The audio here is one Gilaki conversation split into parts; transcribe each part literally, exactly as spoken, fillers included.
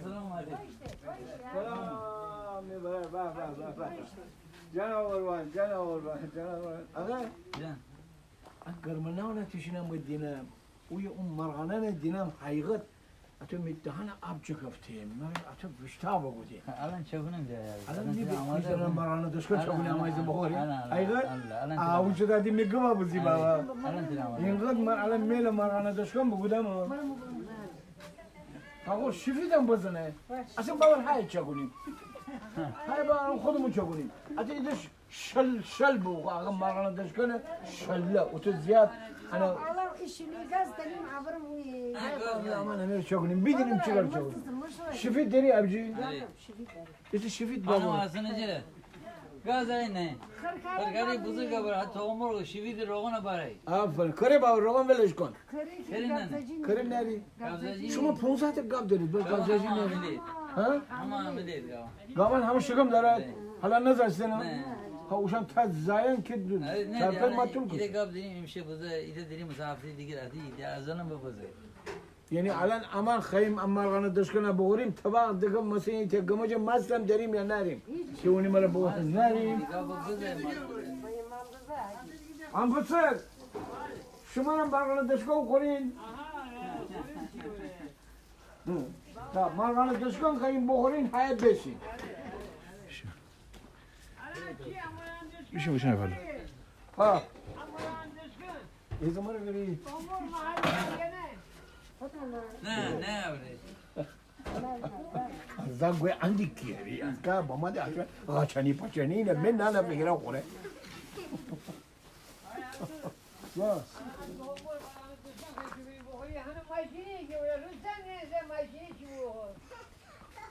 سلام علیکم. سلام. به، به، به، به، به. جان قربان، جان قربان، جان قربان. آقا. جان. ا گرمه نانه تشینم به دینم. اویه اون مرغانانه دینم حقیقت. اتو می دهانه آب چکفته. من اتو ویشتاب بوگودی. الان چگونه ده؟ الان می بیت می‌زنم مرغانه دشکن چگونه آمایزه بخوری. حقیقت؟ آ، اون چه دادی می گما بزی بابا. اینقدر من الان میل مرغانه دشکن بوگودم. آقا شیفیدم بزنه. اصلاً بابا های چگونیم. های بابا خودمون چگونیم. اتو ایدش شل، شل بو، آقا مرغانه دشکنه، شله. او تو زیاد، انا. الان ایشیلی گاز داریم، ابرم اوی. ها، گاز داریم. امان امیر چگونیم، بیدینیم چی کار چگونیم. شیفید داری آبجی؟ آره. ایتی شیفید بابا. خانم حسن جه. گاز ای نه. خرکاری بزرگ بر، حتی عمر شیفید روغن بر ای. آفرین. کره بابا روغن ولش کن. کره نه. کره ناری؟ گاوزاجی. شما پونزده تا گاو دارید، بس گاوزاجی ناری؟ ها؟ همه آمدید گاو. گاوان همه شکم دارد؟ بله. حالا نذاشته نه؟ نه. ها، اوشان تا زاین که دو، آره، نه، چهار پنج ماه طول کشه. ایده گاو داریم، امشه بزه، ایده داریم مثلاً هفته دیگه راتی، ایده ازانم ببزه. یعنی الان امان خوایم ام مرغانه دشکنه بخوریم، طبق دکم مثلاً ایته گمج ماستم داریم یا ناریم؟ که اونی مره بخور ناریم. گاو بزه. هم پسر، شما هم مرغانه دشکن خورین؟ تا مرغانه دشکن خوایم بخورین، های بشین. بشین، بشین، افندی. ها. ای زمان رو بری. نه، نه، بری. زن گوی اندی کیه بی؟ از که با ما ده اصلاً غاچانی پاچانی اینه، من نه، نه، بگیرم خوره. یا.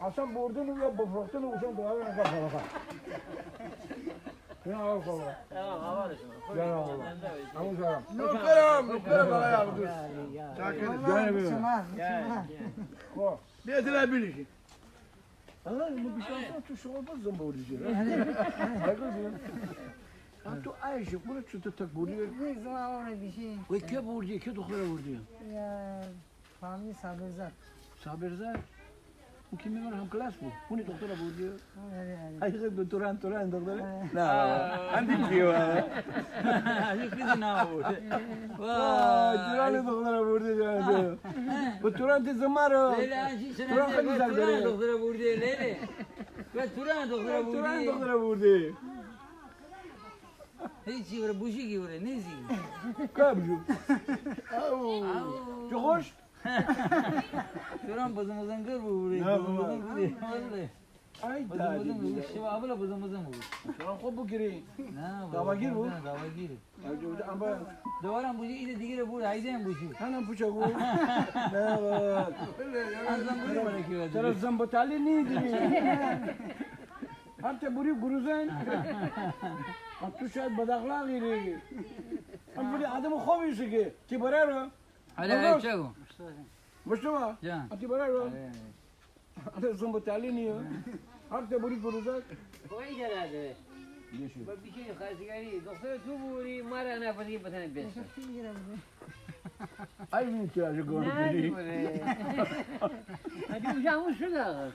اصلاً بردن و یا بفروختن و اوشان دوباره نکرد فقط. نه، آقا. سلام، احوال شما؟ خوبی؟ جان آقا. همون سلام. نوکرم، نوکرم آقای عبدوس. چاکرم. جان بیرم. شما، شما. خب. بیا تلا بیلیشی. الله، مو بیشتر تو شما باز زن بردی جه. آره. آقا جان. ها، تو آیشی، برو چطور تک بردی؟ نه، زن آقا بیشی. وای، که بردی؟ که دختر بردی؟ یا، فامیل صابرزاد. صابرزاد؟ او که می مره همکلاس بو. اونی دختر بردی؟ آره، آره. آی، خیلی دو توران، توران دختره؟ آره. نه، بابا. اندی کیه بابا؟ آی، خیلی نه بو. وای. توران دختر بردی جان تو. آه. و توران تی زمارو. توران خیلی زن داره. توران دختر بردی، لیلی. و توران دختر بردی. توران دختر بردی. هیچی وره، بوشی کی وره، نیزی. کار بجو. آو. آو. چه خوش؟ توران بزن بزن گر بو بره. نه، بزن بابا. بزن بو بره. والله. آی بزن دادی بزن بو. دیگه. شبا اولا بزن بزن بو. توران خوب بگیری. نه، بابا، داواگیر بو؟ نه، داواگیر. آی جو، اما دوباره هم بوشی، ایده دیگه رو بو، هایده هم بوشی. هنم پوچه گو. نه، بابا. از زن بودی وره کی وره. ترا زن بتالی نیدی. هم ته بوری گروزن. هم تو شاید بداخلاقی ری. هم بوری آدم خوبی سی که. تی برار رو. آره، آره، چه گو؟ مشتبه. جان. تی برار رو. آره، آره. آره، زن بتالی نیه. هم ته بوری گروزن. کوی جراده. با بیشی خواستگاری. دختر تو بوری، مارا نه پسی بتنه بیسته. آی بینی تو آجه گونه نه، بوری. بوری. آدی اوشا همون شده.